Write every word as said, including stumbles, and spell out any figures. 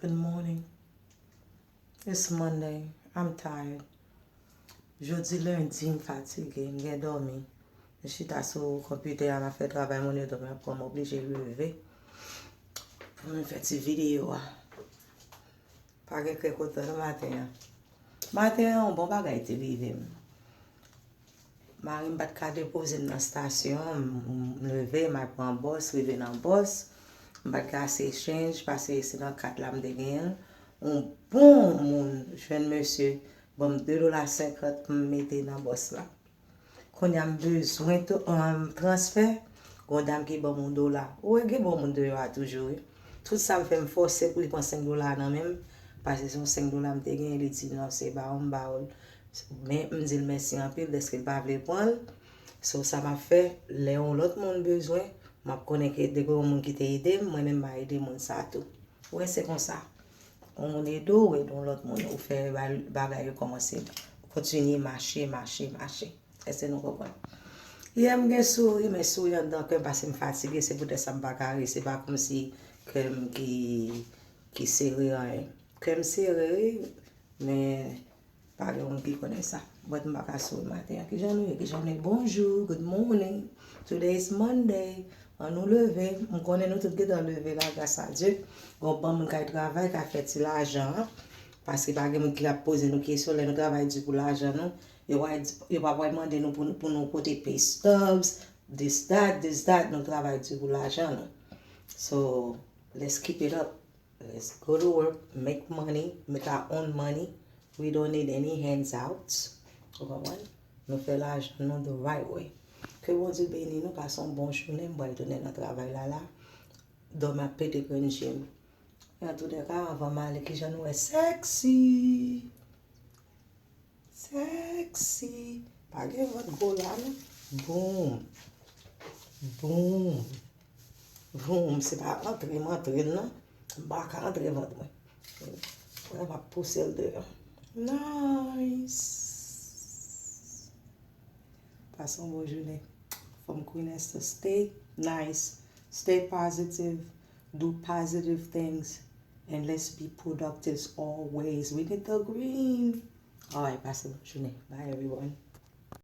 Good morning. It's Monday. I'm tired. Jodi lendi, m fatige, m gen dòmi. M chita sou konpitè a, m ap fè travay moun yo dòmi, apre m oblije leve pou m fè ti videyo a. Pa gen kè kontan nan maten an. Maten an, yon bon bagay te rive m. Mari m pa t ka depoze m nan stasyon, m, m leve, m al pran bòs, rive nan bòs. M pa t gen ase change, paske se nan kat la m te genyen l. Yon bon moun jwenn mesye, ban m de dola senkant pou m mete nan bòs la. Kounye a m bezwen to-, um, transfè, gon dam ki ban m yon dola. Ou wè gen bon moun deyò a toujou, wi. Tout sa m fè, m fòse pou li pran senk dola nan men m, paske se yon senk dola m te genyen, li di non, se ba w, m ba w l. Men m di l mèsi anpil dèske l pa vle pran l. So, sa m ap fè, lè yon lòt moun bezwen, m ap konnen ke depi yon moun ki te ede m, mwen menm m a ede moun sa tou. Ou wè, se konsa. Yon moun ede w, ou ede yon lòt moun, ou fè ba-, bagay yo kòmanse kontinye mache, mache, mache. Èske nou konprann? Yè m gen souri, men souri anndan kè m paske m fatige, se poutèt sa m pa ka ri, se pa kòmsi kè m ki, ki sere anyen. Kè m sere, wi, men pa gen moun ki konnen sa. But m pa ka souri maten an. Kijan nou ye? Kijan nou ye? Bonjou, good morning. Today is Monday. An nou leve. M konnen nou tout gentan leve la, gras a Dye. Gon bon moun k al travay, k al fè ti lajan an. Paske pa gen moun ki ap poze nou kesyon lè nou travay di pou lajan nou. Yo pa, yo pa pral mande nou pou, pou nou pote pay stubs, this, that, this, that. Nou travay di pou lajan nou. So, let's keep it up. Let's go to work, make money, make our own money. We don't need any handouts. Ou konprann? Nou fè lajan nou the right way. Ke Bondye beni nou, pase yon bon jounen, m pral tounen nan travay la la. Dòmi ap pete grenn je m. Antoulèka, anvan m ale, kijan nou wè sexy? Sexy. Pa gen vant gwo la, non. Boom. Boom. Boom. Se pa antre m antre l, non. M pa ka antre vant mwen. Wè, m ap pouse l devan. Nice. Pase yon bon jounen. From Queen Esther, stay nice. Stay positive. Do positive things. And let's be productive always. We need the green. Alright, pase bon jounen. Bye, everyone.